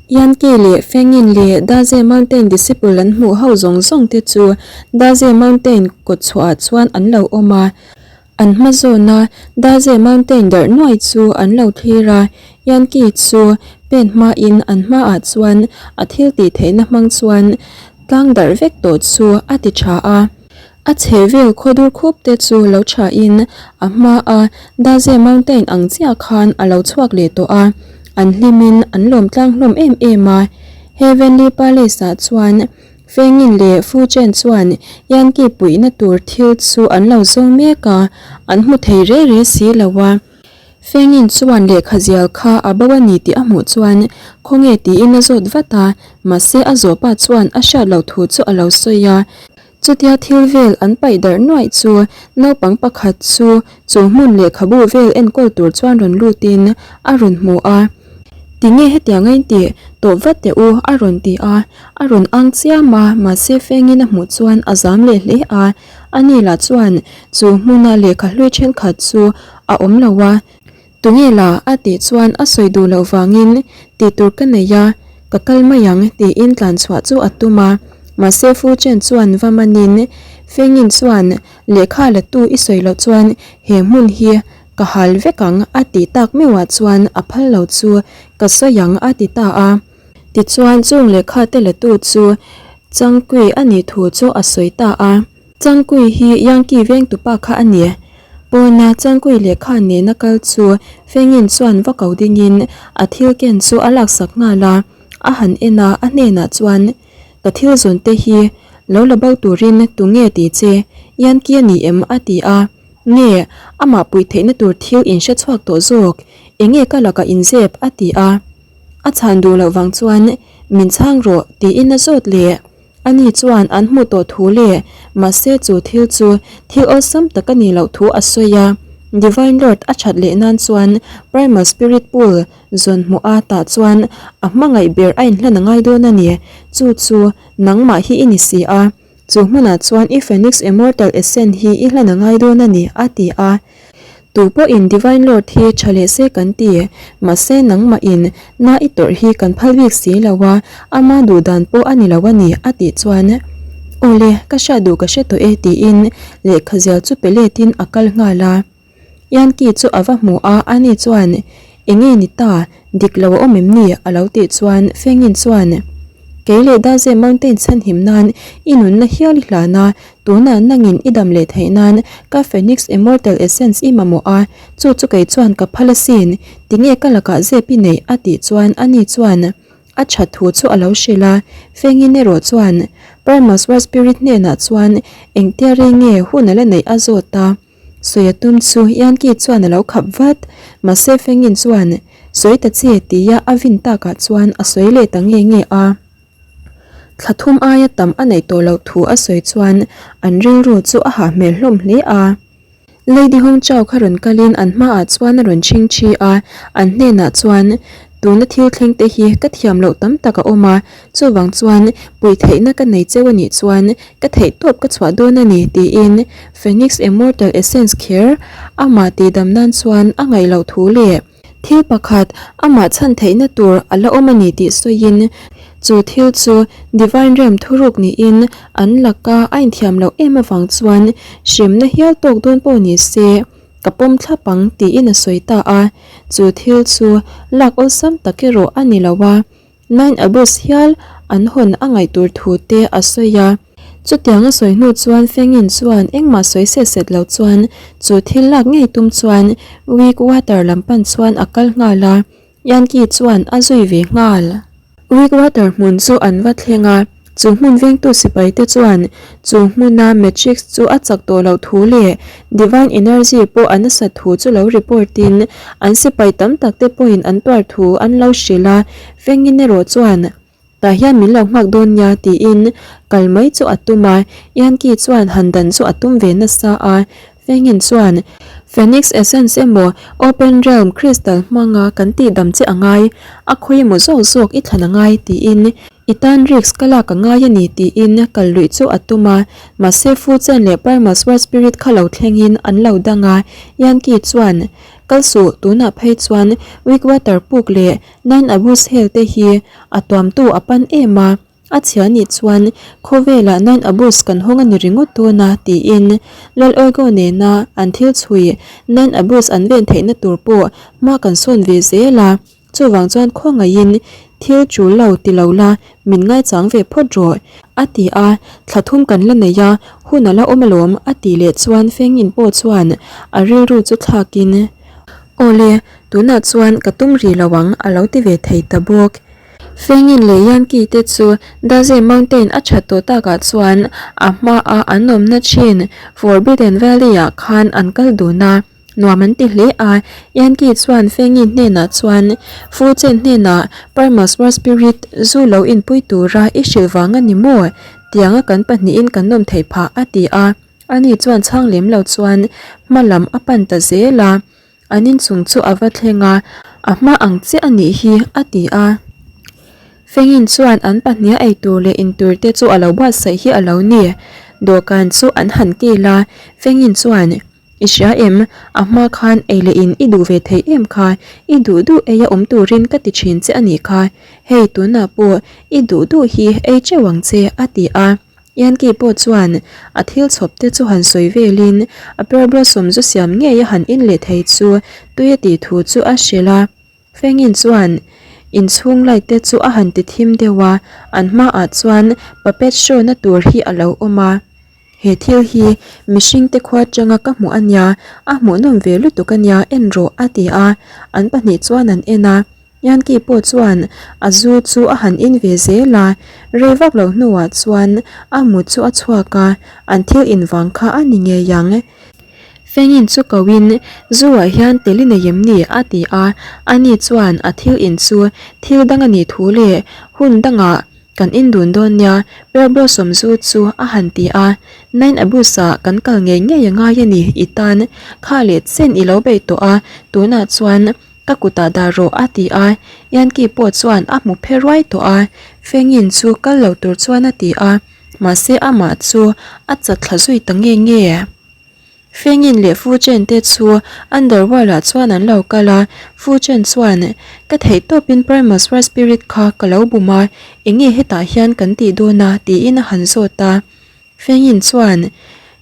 Yankee leh Fengin leh Daze Mountain Disciple an hmuh ho zawng zawng te chu Daze Mountain kawtchhuah ah chuan an lo awm a. An hma zawna Daze Mountain darh nuai chu an lo thlir a, Yankee chu pen hmain an hmaah chuan a thil tih theihna hmang chuan tlang darh vek tawh chu a ti tha a. A chhehvel khawdur khup te chu lo thain a hmaa Daze Mountain ang chiah khan a lo chhuak leh tawh a, an hlimin an lawm tlang hlawm em em a. Heavenly Palace-ah chuan Fengin leh Fu Chen chuan Yankee puihna tur thil chu an lo zawng mek a, an hmu thei re re si lo a. Fengin chuan lehkha zial kha a bo a ni tih a hmuh chuan khawnge tiin a zawt vat a, mahse a zawhpa chuan a hriat loh thu chu a lo sawi a. Chutia thil vel an paih darh nuaih chu naupang pakhat chu chu hmun lehkhabu vel enkawl tur chuan rawn lutin a rawn hmu a. Tinge hetiang a intih tawh vat teh u a rawn ti a, a rawn ang chiam a, mahse Fengin a hmuh chuan a zam leh hle a. Ani lah chuan chu hmuna lehkha hlui thenkhat chu a awm lo a, Tunge la? a tih chuan a sawi duh loh vangin tih tur ka nei a, ka kal mai ang tiin tlan chhuah chu a tum a. Mahse Fu Chen chuan va manin Fengin chuan lehkha la tu i sawi loh chuan he hmun hi ka hal vek ang a tih tak meuhah chuan a phal lo chu ka sawi ang a ti ta a. Tichuan chung lehkha te la tu chu Changkui a nih thu chu a sawi ta a. Changkui hi Yankee vengtupa kha a ni. Pawna Changkui lehkha nena kal chu Fengin chuan va ko dingin a thil ken chu a laksak nghal a, a han en a, a hnenah chuan, Ka thil zawn te hi lo la bo turin tunge ti che, Yankee a ni em? a ti a. Nge, amah puih theihna tur thil in hre chhuak tawh zawk, enge ka lakah inzep? a ti a. A chhan duh loh vang chuan, Min chhang rawh, tiin a zawt leh. Ani chuan an hmuh tawh thu leh mahse chu thil chu thil awlsam tak a nih loh thu a sawi a. Divine Lord a that leh nan chuan Primal Spirit Pool zawn hmuh a tah chuan a hmangaih ber a inhlan a ngai dawn a ni. Chu chu nangmah hi i ni si a. Chu hmunah chuan i Phoenix Immortal Essence hi i hlan a ngai dawn a ni, a ti a. Tu pawhin Divine Lord hi tha leh se kan ti, mahse nangmahin na i tawrh hi kan phal bik si lo a, ama duh dan pawh a ni lo a ni, a tih chuan, Awle, ka hriat duh ka hre tawh e, tiin lehkha zial chu pe letin a kal nghal a. Yankee chu a va hmu a, ani chuan, Enge ni ta, dik lo a awm em ni? a lo tih chuan Fengin chuan, Kei leh Daze Mountain chhanhim nan i nunna hial i hlan a, tunah nangin i dam leh theih nan ka Phoenix Immortal Essence i mamawh a, chu chu kei chuan ka phal asin, tinge ka lakah zep i neih? a tih chuan ani chuan a that thu chu a lo hrilh a, Fengin erawh chuan Primus War Spirit hnenah chuan engtia rei nge hun a la neih a zawt a. Sawi a tum chu Yankee chuan a lo khap vat. Mahse Fengin chuan, Sawi ta che tia a vin takah chuan a sawi leh ta nge nge a. Thla thum aia tam a neih tawh loh thu a sawi chuan an rilru chu a hah hmel hlawm hle a. Lady Hong Chau kha rawn kalin an hmaah chuan a rawn chhing thi a, an hnenah chuan, Tuna thil thleng te hi ka thiam loh tam tak a awm a, Chuvang chuan puih theihna ka nei cheu a nih chuan ka theih tawp ka chhuah dawn a ni tiin Phoenix Immortal Essence kher amah tihdam nan chuan a ngaih loh thu leh thil pakhat amah chhan theihna tur a la awm a ni tih sawiin chu thil chu Divine Realm thuruk niin an laka a inthiam loh em avang chuan hremna hial tawk dawn pawh ni se ka pawm thlap ang tiin a sawi ta a, chu thil chu lak awlsam tak erawh a ni lo a. Nine Abyss hial an hawn a ngaih tur thu te a sawi a. Chutiang a sawi hnu chuan Fengin chuan engmah sawi set set lo chuan chu thil lak ngei tum chuan Weak Water lam pan chuan a kal nghal a, Yankee chuan a zui ve nghal. Weak Water hmun chu an va thleng a. Chu hmun vengtu sipaite chuan chu hmuna Matrix chu a chak tawh loh thu leh Divine Energy pawh a nasat thu chu lo report in an sipai tam tak te pawhin an tuar thu an lo hrilh a, Fengin erawh chuan tah hian min lo nghak dawn nia tiin kal mai chu a tum a, Yankee chuan han dan chu a tum ve nasa a, Fengin chuan Phoenix Essence emaw Open Realm Crystal hmanga kan tihdam che a ngai, a khawi emaw zawk zawk i thlan a ngai tiin. I tan risk ka lak a ngai a ni tiin kal luih chu a tum a, mahse Fu Chen leh Primal Sword Spirit kha lo thlengin an lo dang a, Yankee chuan, Kal suh, tunah phei chuan Weak Water puk leh Nine Abus Hell te hi a tuamtu a pan em a, a chhia nih chuan khawvelah Nine Abus kan hawng a ni ringawt dawn a tiin Lal Oigo nena an thil chhui Nine Abus an ven theihna tur pawh hma kan sawn ve zel a. Chuvang chuan khawngaihin thil tul lo ti lo la, min ngaichang ve phawt rawh, a ti a, thla thum kan la nei a, hun a la awm alawm, a tih leh chuan Fengin pawh chuan a rilru chu thlakin, Awle, tunah chuan ka tum rih lo ang, a lo ti ve thei ta bawk. Fengin leh Yankee te chu Daze Mountain a that tawh takah chuan a hmaa an awmna thin Forbidden Valley-ah khan an kal dun a. Nuam an ti hle a, Yankee chuan Fengi hnenah chuan, Fu Chen hnenah Primus War Spirit zu lo inpui tura i hrilh vang a ni maw? Tianga kan pahnihin kan nawm theih phah a ti a. Ani chuan chhang lem lo chuan hma lam a pan ta zel a, an inchung chu a va thleng a, A hma ang chiah a nih hi a ti a. Fengin chuan an pahniha ei tur leh in tur te chu a lo buatsaih hi a lo ni. Dawhkan chu an han kil a, Fengin chuan, I hria em? A hma khan ei leh in i duh ve thei em kha? I duh duh ei a awm turin ka ti thin che a nih kha. Hei tunah pawh i duh duh hi ei teuh ang che a ti a. Yankee pawh chuan a thil chhawp te chu han sawi velin a pear blossom zu siam ngei a han in leh thei chu tui a tih thu chu a hrilh a. Fengin chuan inchhung light te chu a han ti thim deuh a, an hmaah chuan puppet show na tur hi a lo awm a. He thil hi mihring te khua atanga ka hmuh a nia, a hmuhnawm ve lutuk a nia, en rawh a ti a, an pahnih chuan an en a, Yankee pawh chuan a zu chu a han in ve zel a, rei vak lo hnuah chuan a mut chu a chhuak a, an thil in vang kha a ni ngei ang. Fengin chu ko in zu ah hian tel i nei em ni? a ti a, ani chuan a thil in chu thil dang a nih thu leh hun dangah Kan indun dawn nia, Pear Blossom zu chu a han ti a, Nine Abuse-ah kan kal ngei ngei a ngai a ni, i tan kha leh chen i lo beih tawh a, tunah chuan ka kutah dah rawh a ti a, Yankee pawh chuan a hmu phe ruai tawh a, Fengin chu kal lo tur chuan a ti a, mahse amah chu a chat thla zui ta nge nge. Fengin leh Fu Chen te chu Underworld ah chuan an lo kal a, Fu Chen chuan, Ka theih tawpin Primus War Spirit kha ka lo bum a, enge hetah hian kan tih dawn a? tiin a han zawt a. Fengin chuan,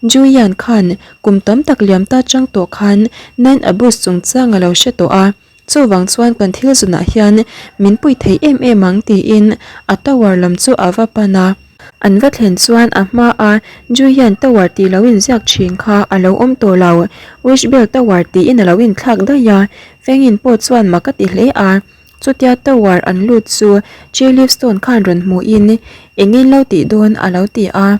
Ju Yan khan kum tam tak liam ta chang tawh khan Nine Abyss chungchang a lo hre tawh a, Chuvang chuan kan thil zunah hian min pui thei em em ang tiin a tower lam chu a va pan a. An va thlen chuan a hma a Ju hian tower tih lo inziak thin kha a lo awm tawh lo, Wish Bell Tower tiin a lo inthlak daih a. Fengin pawh chuan mak a ti hle a. Chutia tower an lut chu Tree Leaf Stone khan rawn hmuhin engin lo tih dawn a lo ti a.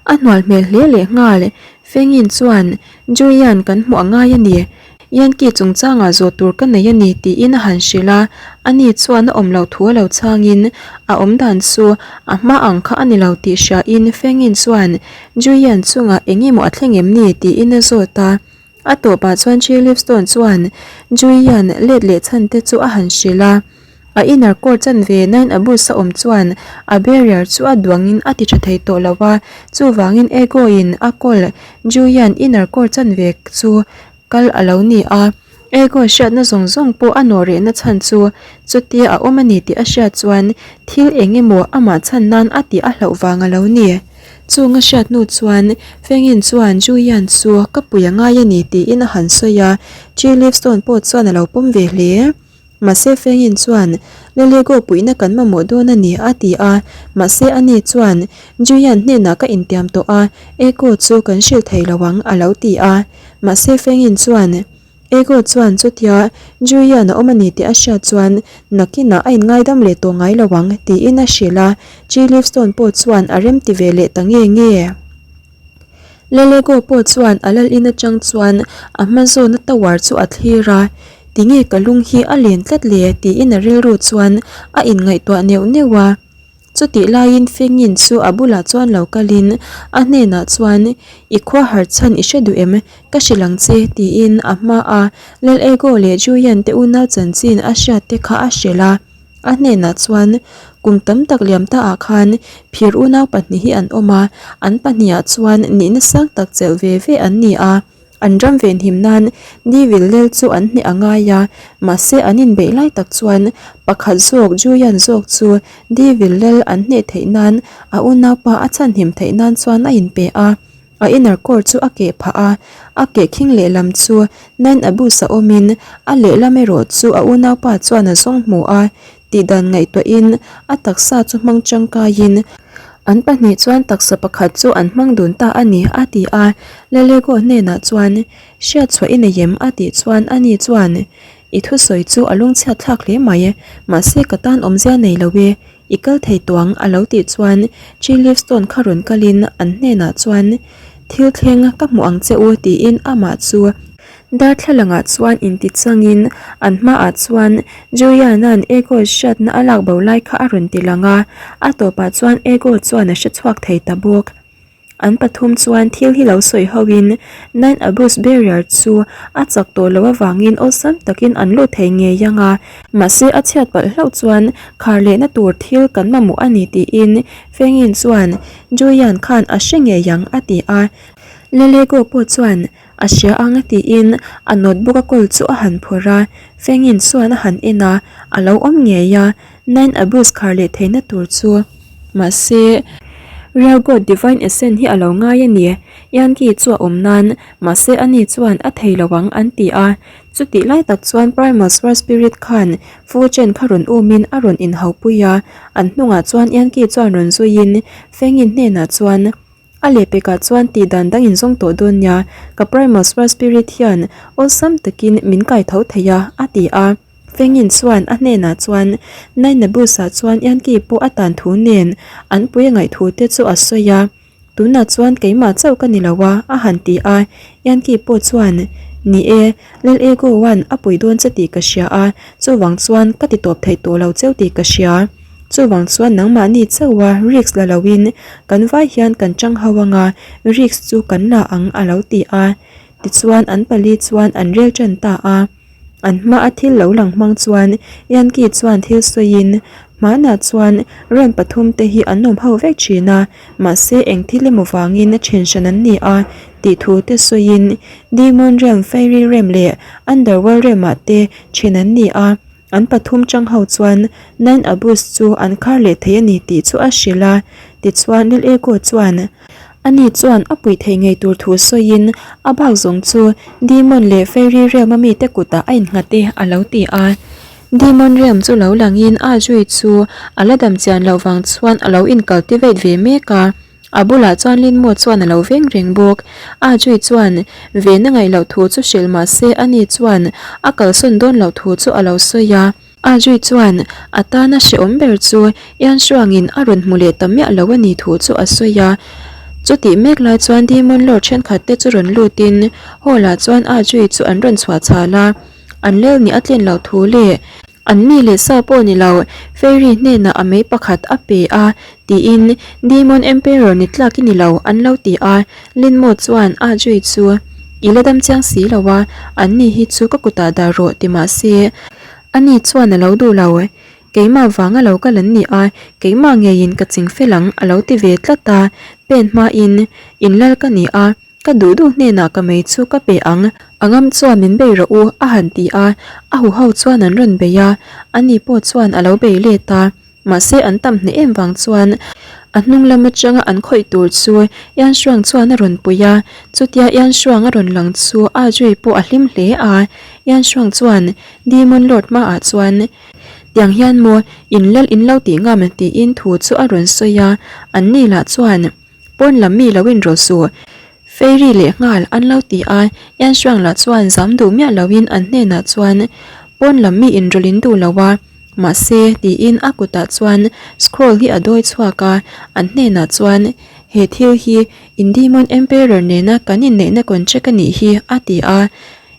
A hnual hmel hle leh nghal. Fengin chuan, Julian kan hmuh a ngai a ni. Yankee chungchangah zawh tur ka nei a ni tiin a han hrilh a. Ani chuan a awm loh thu a lo chhangin a awm dan chu a hma ang kha a ni lo tih hriain Fengin chuan Julian chungah eng emaw a thleng em ni tiin a zawt a. A tawpah chuan Tree Leaf Stone chuan Juian let leh chhan te chu a han hrilh a. A inner core chanve nain a bus a awm chuan a barrier chu a duangin a ti tha thei tawh lo a, chuvangin Ego in a kawl Juian inner core chanve chu kal a lo ni a. Ego hriatna zawng zawng pawh a nawh rehna chhan chu chutia a awm a ni tih a hriat chuan thil eng emaw amah chhan nan a tih a hlauh vang a lo ni. Chung a hriat hnu chuan Fengin chuan Julian chu ka pui a ngai a ni tiin a han sawi a, Tree Leaf Stone pawh chuan a lo pawm ve hle. Mahse Fengin chuan Lelego puihna kan mamawh dawn a ni a ti a, mahse ani chuan Julian hnenah ka intiam tawh a, Echo chu kan hrilh thei lo ang a lo ti a. Mahse Fengin chuan. Ego chuan chutia Julian a awm a ni tih a hriat chuan nakinah a inngaidam leh tawh ngai lo ang tiin a hrilh a, Chi Livestone pawh chuan a rem ti ve leh ta nge nge. Lelego pawh chuan a lal in atang chuan a hma zawna tower chu a thlir a, tinge ka lung hi a len tlat le tiin a rilru chuan a inngaihtuah neuh neuh a. Chutih laiin Fengin chu a bulah chuan lo kalin a hnenah chuan, I khua har chhan i hre duh em? Ka hrilh ang che, tiin a hma a Lal Ego leh Julian te unau chanchin a hriat te kha a hrilh a. A hnenah chuan, Kum tam tak liam ta ah khan phir unau pahnih hi an awm a, an pahnihah chuan nihna sang tak chelh ve ve an ni a. An ram venhim nan Devil lel chu an hneh a ngai a, mahse an inbeih lai tak chuan pakhat zawk Julian zawk chu Devil lel an hneh theih nan a unaupa a chhanhim theih nan chuan a inpe a. A inner core chu a keh phah a, a keh khing lehlam chu Nine Abus a awmin a lehlam erawh chu a unaupa chuan a zawng hmu a, tihdan ngaihtuahin a taksa chu hmang tangkaiin an pahnih chuan taksa pakhat chu an hmang dun ta a ni a ti a, Lalego hnenah chuan hriatchhuah i nei em a tih chuan ani chuan I thusawi chu a lungchhiat thlak hle mai, mahse ka tan awmzia nei lo e, I kal thei tuang a lo tih chuan Chi Livestone kha rawn kalin an hnenah chuan thil thleng ka hmuh ang che u tiin amah chu darthlalangah chuan inti changin an hmaah chuan Juliana'n Ego hriatna a lak bo lai kha a rawn ti lang a, a tawpah chuan Ego chuan a hre chhuak thei ta bawk. An pathum chuan thil hi lo sawi ho in Nine Abuse Barrier chu a chak tawh loh avangin awlsam takin an lut thei ngei ang a, mahse a chhiat palh hlauh chuan khar lehna tur thil kan mamawh a ni tiin Fengin chuan Julian khan a hre ngei ang a ti a, Lelego pawh chuan a hria ang tiin a notebook a kawl chu a han phawrh a, Fengin chuan a han en a, a lo awm ngei a. Nine Abuse khar leh theihna tur chu mahse Real God Divine Essence hi a lo ngai a ni. Yankee chu a awm nan, mahse ani chuan a thei lo ang an ti a. Chutih lai tak chuan Primal Sword Spirit khan Fu Chen kha rawn umin a rawn inhaupui a, an hnungah chuan Yankee chuan rawn zuiin Fengin hnenah chuan A lehpekah chuan tih dan dang in zawng tawh dawn nia, ka Primal Sword Spirit hian awlsam takin min kai tho thei a, a ti a. Fengin chuan a hnenah chuan Nainabus-ah chuan Yankee pawh a tan thu nen an pui a ngaih thu te chu a sawi a, tunah chuan keimah chauh ka ni lo a, a han ti a. Yankee pawh chuan, Ni e, Lal Ego-a'n a pui dawn che tih ka hria a, chuvang chuan ka ti tawp thei tawh lo cheu tih ka hria. Chuvang chuan nangmahni chauha risk la loin kan vai hian kan chang ho anga risk chu kan la ang a lo ti a. Tichuan an pali chuan an rel tan ta a. An hma a thil lo lang hmang chuan Yankee chuan thil sawiin hmanah chuan ran pathum te hi an awm ho vek thin a, mahse eng thil emaw vangin then hran an ni a tih thu te sawiin Demon Realm, Fairy Realm leh Underworld Realm ah te then an ni a. An pathum chang ho chuan Nine Abus chu an khar leh thei a ni tih chu a hrilh a, tichuan Lil Ego chuan ani chuan a puih theih ngei tur thu sawiin a bak zawng chu Demon leh Fairy Realm a mite kutah a innghat e a lo ti a. Demon Realm chu lo langin a zui chu a la dam chian loh vang chuan a lo in cultivate ve mek a. A bulah chuan Linmo chuan a lo veng reng bawk. A Jui chuan ven a ngaih loh thu chu hrilh mah se ani chuan a kalsawn dawn loh thu chu a lo sawi a. A Jui chuan a tana hrehawm ber chu Ian Shuangin a rawn hmu leh ta miah lo a ni thu chu a sawi a. Chutih mek lai chuan Demon Lord thenkhat te chu rawn lutin hall ah chuan A Jui chu an rawn chhuah chhal a. An lel nih a tlin loh thu leh An mi leh sa pawh ni lo, Fairy hnenah a mei pakhat a pe a, tiin Demon Emperor ni tlak i ni lo an lo ti a. Linmo chuan a zui chu, I la dam chiang si lo a, an ni hi chu ka kutah dah rawh ti mah se, ani chuan a lo duh lo. Keimah vanga lo kal an ni a, keimah ngeiin ka ching fel ang a lo ti ve tlat a, pen hmain inlal ka ni a. Ka duh duh hnenah ka mei chu ka pe ang, a ngam chuan min bei rawh u, a han ti a, a huho chuan an rawn bei a, ani pawh chuan a lo bei let a, mahse an tam hneh em vang chuan a hnung lam atanga an khawih tur chu Ian Shuang chuan a rawn pui a, chutia Ian Shuang a rawn lang chu a zui pawh a hlim hle a, Ian Shuang chuan Demon Lord hmaah chuan tiang hian maw in lal in lo tih ngam tiin thu chu a rawn sawi a, an ni lah chuan. Pawn lam mi lo in rawh suh. Fairy leh nghal an lo ti a, Yan Shuang lah chuan zam duh miah lo in an hnenah chuan pawn lam mi in rawlh in duh lo a, mahse tiin a kutah chuan scroll hi a dawi chhuak a, an hnenah chuan he thil hi in Demon Emperor nena kan inneihna contract a nih hi a ti a,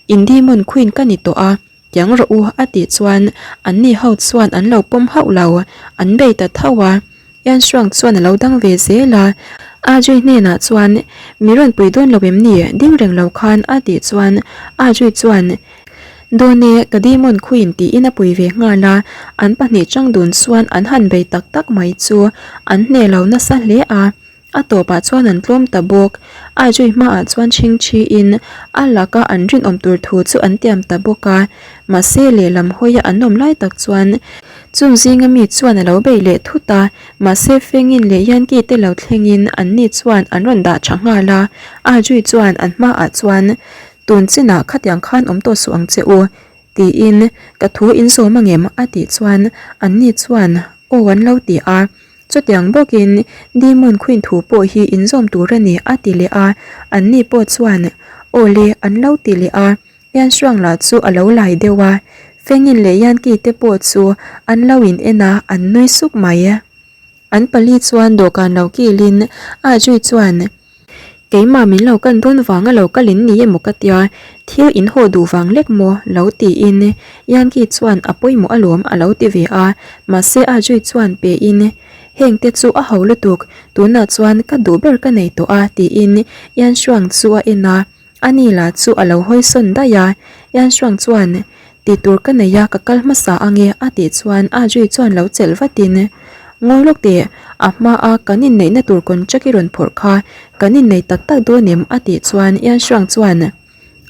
in Demon Queen ka ni tawh a. Tiang rawh u a tih chuan anni ho chuan an lo pawm hauh lo, an bei ta tho a. Ian Shuang chuan a lo dang ve zel a, Ajui hnenah chuan mi rawn pui dawn lo em ni ding reng lo khan a tih chuan Ajui chuan. Dawn e, ka Demon Queen tiin a pui ve nghal a, an pahnih chang dun chuan an han bei tak tak mai chu an hneh lo nasa hle a. A tawpah chuan an tlawm ta bawk. A zui hmaah chuan chhingchhi in a laka an rinawm tur thu chu an tiam ta bawk a. Mahse lehlam hawia an awm lai tak chuan chung zinga mi chuan a lo bei leh thut a. Mahse Fengin leh Yankee te lo thlengin an ni chuan an rawn dah tha nghal a. A zui chuan an hmaah chuan tun chinah khatiang khan awm tawh suh ang che u tiin ka thu in zawm angem a tih chuan an ni chuan aw an lo ti a. Chutiang bawkin Demon Queen thu pawh hi inzawm tur a ni a ti leh a, anni pawh chuan Aw le an lo ti leh a, Yan Shuang lah chu a lo lai deuh a, Fengin leh Yan Ki te pawh chu an lo in en a, an nui suk mai. An pali chuan dawhkan lo kilin A Zui chuan Keimah min lo kan dawn vanga lo kal in ni emaw ka tia, thil in haw duh vang lek maw lo tiin Yankee chuan a pawimawh alawm a lo ti ve a, mahse a zui chuan pe in heng te chu a ho lutuk, tunah chuan ka duh ber ka nei tawh a tiin Yanshuang chu a en a. A ni lah chu a lo hawi sawn daih a, Yan Shuang chuan, Ti tur ka nei a, ka kal hmasa ang e, a tih chuan A Jui chuan lo chelh vatin, Ngawi lawk teh, a hma a kan inneihna tur contract i rawn phawrh kha, kan innei tak tak dawn em? a tih chuan Yan Shuang chuan,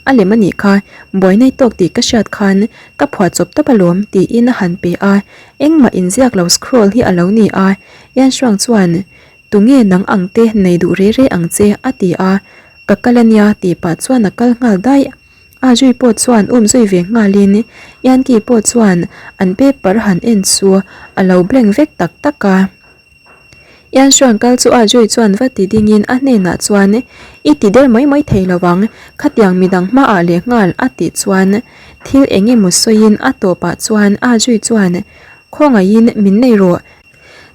A lem a nih kha, buaina i tawk tih ka hriat khan ka phuah chawp tawp alawm, tiin a han pe a, engmah inziak lo scroll hi a lo ni a, Yan Shuang chuan, Tunge nang ang te nei duh re re ang che? a ti a, Ka kal a nia tih pah chuan a kal nghal daih. A zui pawh chuan um zui ve nghalin Yankee pawh chuan an paper han en chu a lo blank vek tak tak a. Yan Shuang kal chu a zui chuan va ti dingin a hnenah chuan I ti der mai mai thei lo ang, khatiang midang hmaah leh nghal a tih chuan thil eng emaw sawiin a tawpah chuan a zui chuan Khawngaihin min nei rawh,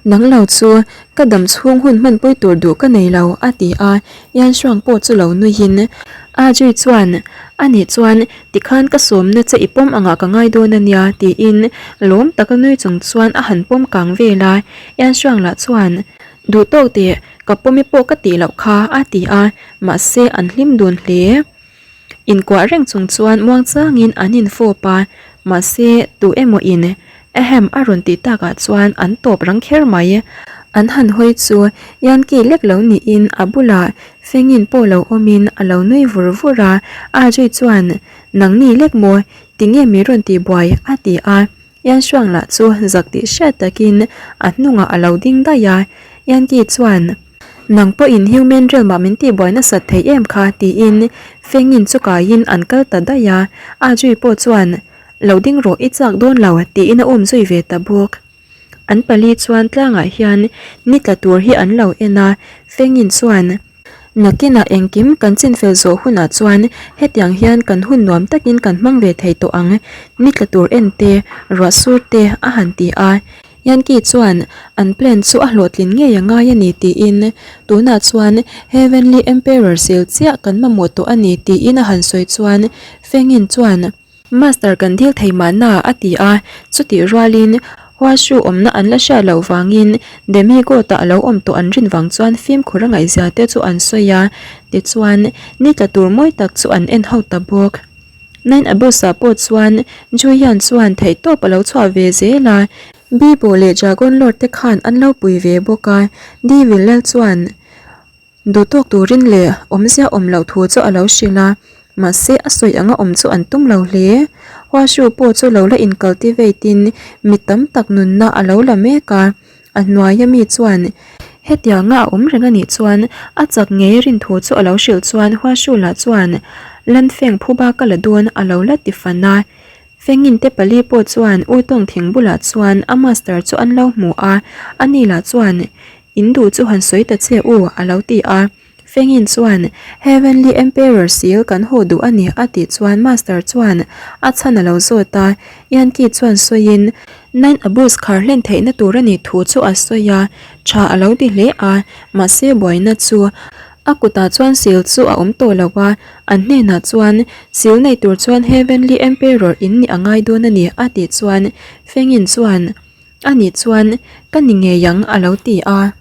Nang lo chu ka dam chhung hun hmanpui tur duh ka nei lo, a ti a, Yan Shuang pawh chu lo nuihin A Jui chuan, A nih chuan tikhan ka sawmna che i pawm angah ka ngai dawn a nia, tiin lawm taka nui chung chuan a han pawm kang vel a, Yan Shuang lah chuan, Duh tawk teh, ka pawm i pawh ka tih loh kha, a ti a, mahse an hlim dun hle. Inkuah reng chung chuan muangchangin an infawp a, mahse tu emaw in ahem a rawn tih takah chuan an tawp rang kher mai. An han hawi chu Yankee lek lo niin a bulah Fengin pawh lo awmin a lo nui vur vur a, Ajay chuan Nangni lek maw? Tinge mi rawn tih buai? a ti a, Yan Shuang lah chu zak tih hriat takin a hnungah a lo ding daih a, Yankee chuan, Nang pawhin human realm ah min tihbuai nasat thei em kha? tiin Fengin chu kaiin an kal ta daih a, A Jui pawh chuan, Lo ding rawh i chak dawn lo tiin a um zui ve ta bawk. An pali chuan tlangah hian ni tla tur hi an lo en a, Fengin chuan, Nakinah engkim kan chinfel zawh hunah chuan hetiang hian kan hun nuam takin kan hmang ve thei tawh ang, ni tla tur en te, ruah sur te a han ti a. Yankee chuan an plan chu a hlawhtlin ngei a ngai a ni tiin, tunah chuan Heavenly Emperor sil chiah kan mamawh tawh a ni tiin a han sawi chuan Fengin chuan, Master kan dil thei mahna a ti a, chutih rualin Huashu awmna an la hriat loh vangin Demigod-ah a lo awm tawh an rin vang chuan fimkhur a ngaihzia te chu an sawi a, tichuan ni tla tur mawi tak chu an en ho ta bawk. Nine Abyss-ah pawh chuan Julian chuan theihtawp a lo chhuah ve zel a, Bibo leh Dragon Lord te khan an lo pui ve bawk a, Devil Lal chuan Duhtawk turin leh awmzia awm loh thu chu a lo hrilh a, mahse a sawi anga awm chu an tum lo hle. Huashu pawh chu lo la in-cultivate in mi tam tak nunna a lo la mek a, a hnuaia mi chuan hetianga a awm reng a nih chuan a chak ngei rin thu chu a lo hrilh chuan Huashu lah chuan Lanfeng phuba ka la dawn a lo la ti fan a. Fengin te pali pawh chuan Utawng thing bulah chuan a master chu an lo hmu a, ani lah chuan In duh chu han sawi ta che u, a lo ti a. Fengin chuan, Heavenly Emperor seal kan haw duh a ni, a tih chuan Master chuan a chhan a lo zawt a. Yankee chuan sawiin, Nine Abus khar hlen theihna tur a nih thu chu a sawi a, tha a lo ti hle a, mahse buaina chu a kutah chuan seal chu a awm tawh lo a, an hnenah chuan seal nei tur chuan Heavenly Emperor in nih a ngai dawn a ni, a tih chuan Fengin chuan, A nih chuan ka ni ngei ang a lo ti a.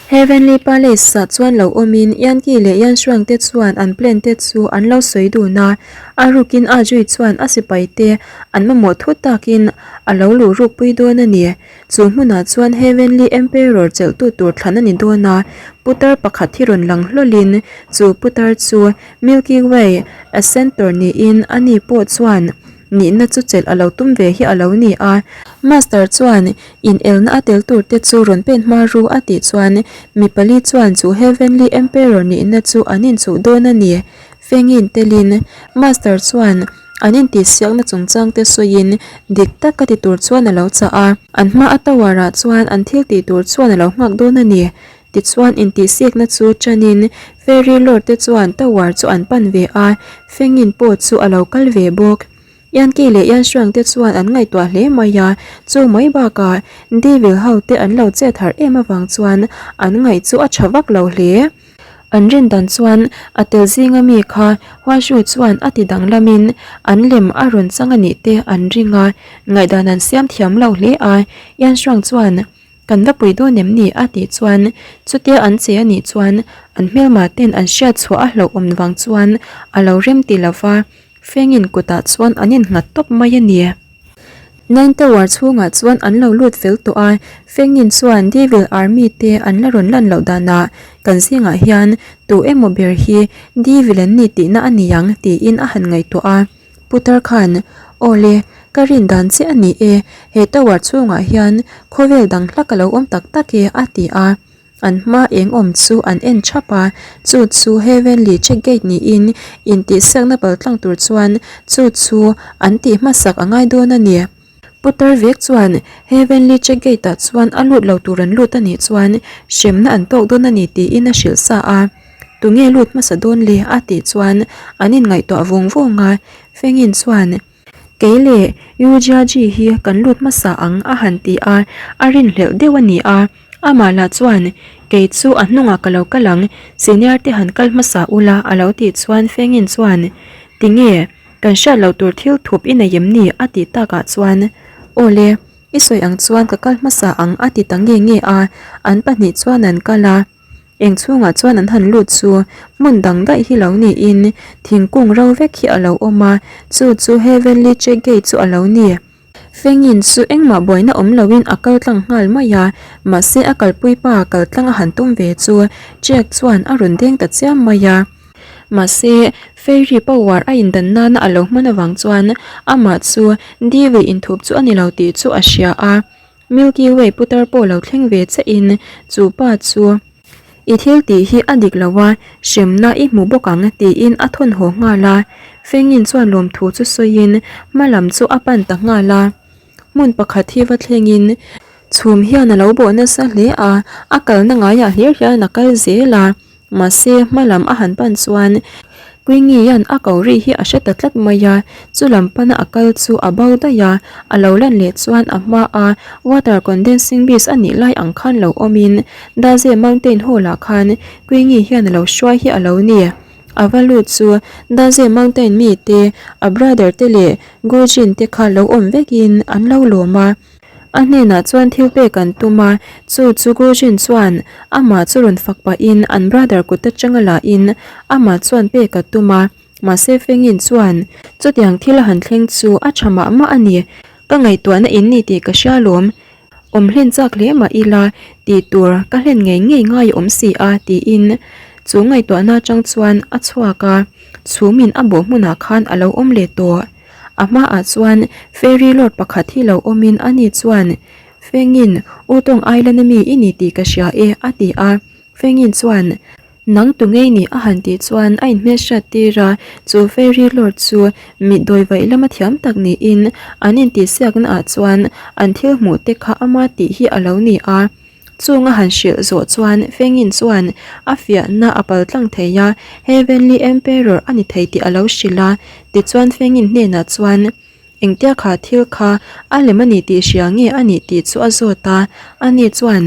Heavenly Palace ah chuan lo awmin Yankee leh Yanshuang te chuan an plan te chu an lo sawi dun a, a rukin A Jui chuan a sipai te an mamawh thu takin a lo luh rukpui dawn a ni. Chu hmunah chuan Heavenly Emperor chelhtu tur thlan a ni dawn a, putar pakhat hi rawn lang hlawlin chu putar chu Milky Way Ascentor niin ani pawh chuan nihna chu chelh a lo tum ve hi a lo ni a. Master chuan inelna a tel tur te chu rawn pen hma ru a tih chuan mi pali chuan chu Heavenly Emperor nihna chu an inchuh dawn a ni. Fengin telin Master chuan an intihsiakna chungchang te sawiin dik tak ka ti tur chuan a lo chah a. An hma a tower ah chuan an thil tih tur chuan a lo nghak dawn a ni. Tichuan intihsiakna chu tanin Fairy Lord te chuan tower chu an pan ve a, Fengin pawh chu a lo kal ve bawk. Yankee leh Yanshuang te chuan an ngaihtuah hle mai a, chu mai bakah Devil ho te an lo chet harh em avang chuan an ngaih chu a tha vak lo hle. An rin dan chuan a tel zinga mi kha Huashu chuan a ti danglamin an lem a rawn chang a nih te an ring a, ngaihdan an siam thiam lo hle a, Yanshuang chuan Kan va pui dawn em ni? a tih chuan chutia an che a nih chuan an hmelma ten an hriat chhuah a hlauh awm vang chuan a lo rem ti lo va, Fengin kutah chuan an innghat tawp mai a ni. Nine Tower chhungah chuan an lo lut fel tawh a, Fengin chuan Devil Army te an la rawn lan loh danah kan zingah hian tu emaw ber hi Devil an ni tihna a ni ang tiin a han ngaihtuah a. Putar khan, Aw le, ka rin dan che a ni e, he tower chhungah hian khawvel dang hlak a lo awm tak tak e, a ti a. An hma eng awm chu an en thap a, chu chu Heavenly Check Gate niin intihsiakna paltlang tur chuan chu chu an tih hmasak a ngai dawn a ni. Putar vek chuan Heavenly Check Gate ah chuan a lut lo tur an lut a nih chuan hremna an tawk dawn a ni tiin a hrilh sa a. Tunge lut hmasa dawn le? a tih chuan an inngaihtuah vawng vawng a, Fengin chuan Kei leh Yu Jiaji hi kan lut hmasa ang a han ti a, a rinhlelh deuh a ni a. Amah lah chuan Kei chu a hnungah ka lo kal ang, senior te han kal hmasa ula a lo tih chuan Fengin chuan Tinge? Kan hriat loh tur thil thup i nei em ni? a tih takah chuan Aw le, i sawi ang chuan ka kal hmasa ang a ti ta nge nge a, an pahnih chuan an kal a. Eng chhungah chuan an han lut chu hmun dang daih hi lo niin thingkung ro vek hi a lo awm a, chu chu Heavenly Check Gate chu a lo ni. Fengin chu engmah buaina awm loin a kal tlang nghal mai a, mahse a kalpui pa kal tlang a han tum ve chu Jack chuan a rawn deng ta chiam mai a. Mahse Fairy power a indan nana a lo hman avang chuan amah chu Dewi inthup chu a ni lo tih chu a hria a. Milky Way putar pawh lo thleng ve che in chu pa chu I thil tih hi a dik lo a, hremna i hmu bawk ang tiin a thawn haw nghal a. Fengin chuan lawmthu chu sawiin hma lam chu a pan ta nghal a. Hmun pakhat hi va thlengin chhum hian a lo bawh nasa hle a, a kalna ngaiah hlir hian a kal zel a. Mahse, hma lam a han pan chuan Quingie-a'n a ko ri hi a hre ta tlat mai a, chu lam pana a kal chu a bo daih a, a lo lan leh chuan a hma a water condensing beast a nih lai ang khan lo awmin Daze Mountain Hall ah khan Quingie hian a lo hruai hi a lo ni. A va lut chu Daze Mountain mi te, a brother te leh Gujin te kha lo awm vekin an lo lawm a. A hnenah chuan thil pek an tum a, chu chu Gujin chuan amah chu rawn fak pahin an brother kut atanga lahin amah chuan pek a tum a, mahse Fengin chuan chutiang thil a han thleng chu a tha mah mah a ni, ka ngaihtuahna in ni tih ka hria lawm, awm hlen chak hle mah ila tih tur ka hlen ngei ngei ngai awm si a tiin chu ngaihtuahna atang chuan a chhuak a, chhumin a bawh hmunah khan a lo awm leh tawh. A hmaah chuan ferry lord pakhat hi lo awmin ani chuan, Fengin, Utawng Island a mi i ni tih ka hria e, a ti a. Fengin chuan, Nang tu ngei ni a han tih chuan a inhmelhriat tir a, chu ferry lord chu mit dawi vaih lama thiam tak niin an intihsiakna ah chuan an thil hmuh te kha ama tih hi a lo ni a. Chung a han hrilh zawh chuan Fengin chuan a fiahna a pal tlang thei a, Heavenly Emperor a ni thei tih a lo hrilh a. Tichuan Fengin hnenah chuan engtia kha thil kha a lem a ni tih hria nge a nih tih chu a zawt a, ani chuan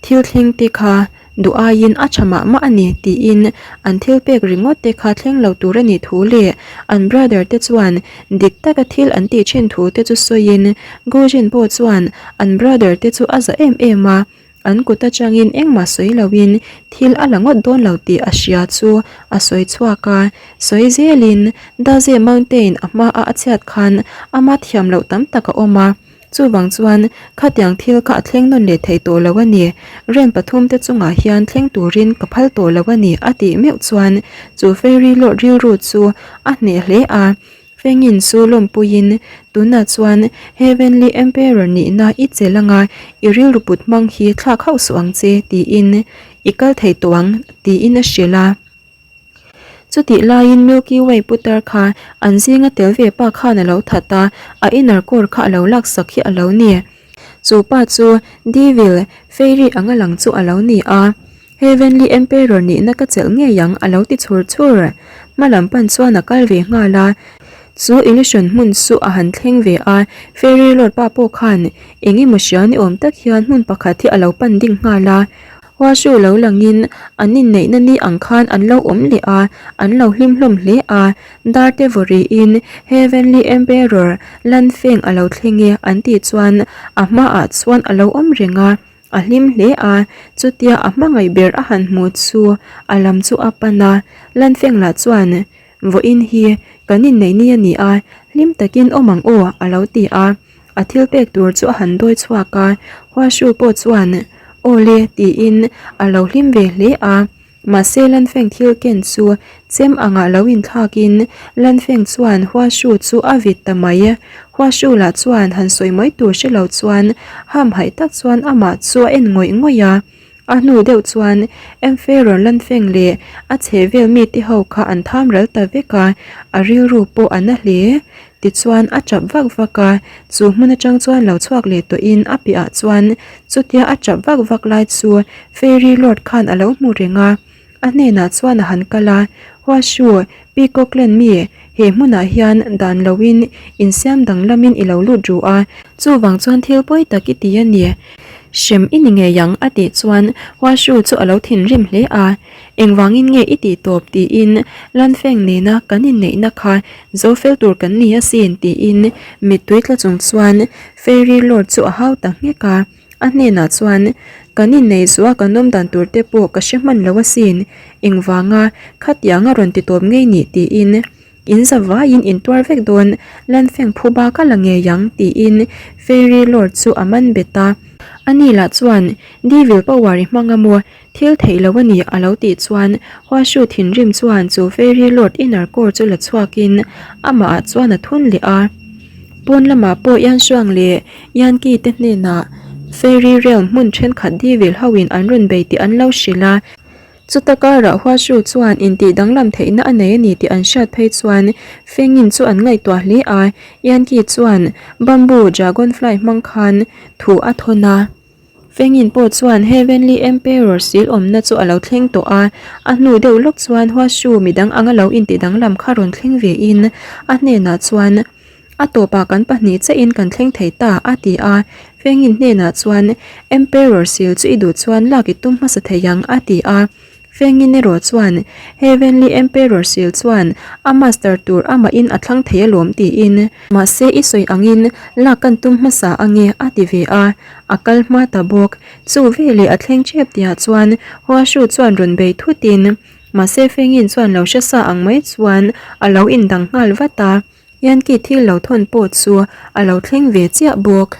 thil thleng te kha duh aiin a tha mah mah a ni tiin an thil pek ringawt te kha thleng lo tur a nih thu leh an brother te chuan dik taka thil an tih thin thu te chu sawiin Gujin pawh chuan an brother te chu a za em em a. An kut atangin engmah sawi loin thil a la ngawt dawn lo tih a hria chu a sawi chhuak a. Sawi zelin Daze Mountain a hmaa a chhiat khan ama thiam loh tam tak a awm a. Chuvang chuan khatiang thil kha a thleng nawn leh thei tawh lo a ni. Ren pathumte chungah hian thleng turin ka phal tawh lo a ni a tih meuh chuan chu Fairy Lord rilru chu a hneh hle a. Fengin chu lawmpuiin tunah chuan Heavenly Emperor nihna i chelh anga i rilru put hmang hi thlak hauh suh ang che tiin i kal thei tawh ang tiin a hrilh a. Chutih laiin Milky Way putar kha an zinga tel ve pa khan a lo that a, a inner core kha a lo laksak hi a lo ni. Chu pa chu Devil Fairy anga lang chu a lo ni a. Heavenly Emperor nihna ka chelh ngei ang a lo ti chhur chhur. Hma lam pan chuan a kal ve nghal a. Chu illusion hmun chu a han thleng ve a, Fairy Lord pa pawh khan eng emaw hria ni awm tak hian hmun pakhat hi a lo pan ding nghal a. Huashu lo langin an inneihna ni ang khan an lo awm leh a, an lo hlim hlawm hle a. Dar te vaw rihin Heavenly Emperor Lan Feng a lo thleng e an tih chuan a hmaah chuan a lo awm reng a. A hlim hle a, chutia a hmangaih ber a han hmu chu a lam chu a pan a, Lanfeng lah chuan Vawiin hi kan inneih ni a ni a, hlim takin awm ang aw a lo ti a, a thil pek tur chu a han dawi chhuak a, Huashu pawh chuan Aw le tiin a lo hlim ve hle a. Mahse Lanfeng thil ken chu chem angah lo inthlakin Lanfeng chuan Huashu chu a vit ta mai. Huashu lah chuan han sawi mai tur hre lo chuan hamhaih tak chuan amah chu a en ngawih ngawih a. A hnu deuh chuan Emperor Lanfeng leh a chhehvel mite ho kha an tham ral ta vek a, a rilru pawh a na hle. Tichuan a tap vak vak a, chu hmun atang chuan lo chhuak leh tawhin a piahah chuan chutia a tap vak vak lai chu Fairy Lord khan a lo hmu reng a, a hnenah chuan a han kal a, Huashu, Peacock Clan mi, he hmunah hian dan loin insiam danglamin i lo lut ru a, chuvang chuan thil pawi tak i ti a ni, hrem i ni ngei ang a tih chuan Huashu chu a lo thinrim hle a. Engvangin nge i tih tawp tiin Lanfeng nena kan inneihna kha zo fel tur kan ni asin tiin mittui tla chung chuan Fairy Lord chu a hau ta nghek a. A hnenah chuan, Kan inneih zuah kan awm dan tur te pawh ka hre hman lo asin, engvanga khatiang a rawn ti tawp ngei nih tiin In za vaiin in tuar vek dawn, Lanfeng phu bak a la ngei ang, tiin Fairy Lord chu a man bet a. Ani lah chuan, Devil power i hmang a maw? Thil theih lo a ni, a lo tih chuan Huashu thinrim chuan chu Fairy Lord inner core chu la chhuakin amahah chuan a thun leh a. Pawn lamah pawh Yanshuang leh Yanki te hnenah Fairy Realm hmun thenkhat Devil hoin an rawn bei tih an lo hrilh a. Chuta karah Huashu chuan intih danglam theihna a nei a ni tih an hriat phei chuan Fengin chu an ngaihtuah hle a, Yanki chuan bamboo dragonfly hmang khan thu a thawn a. Fengin pawh chuan Heavenly Emperor sil awmna chu a lo thleng tawh a, a hnu deuh lawk chuan Huashu midang anga lo intih danglam kha rawn thleng vein a hnenah chuan A tawpah kan pahnih chiahin kan thleng thei ta, a ti a. Fengin hnenah chuan, Emperor sil chu i duh chuan lak i tum hmasa thei ang, a ti a. Fengin erawh chuan, Heavenly Emperor sil chuan a master tur amahin a thlang thei alawm tiin. Mahse i sawi angin lak kan tum hmasa ange, a ti ve a. A kal hma ta bawk. Chu veleh a thleng tep tihah chuan Huashu chuan rawn bei thutin, mahse Fengin chuan lo hre sa ang mai chuan a lo indang nghal vat a. Yankee thil lo thawn pawh chu a lo thleng ve chiah bawk.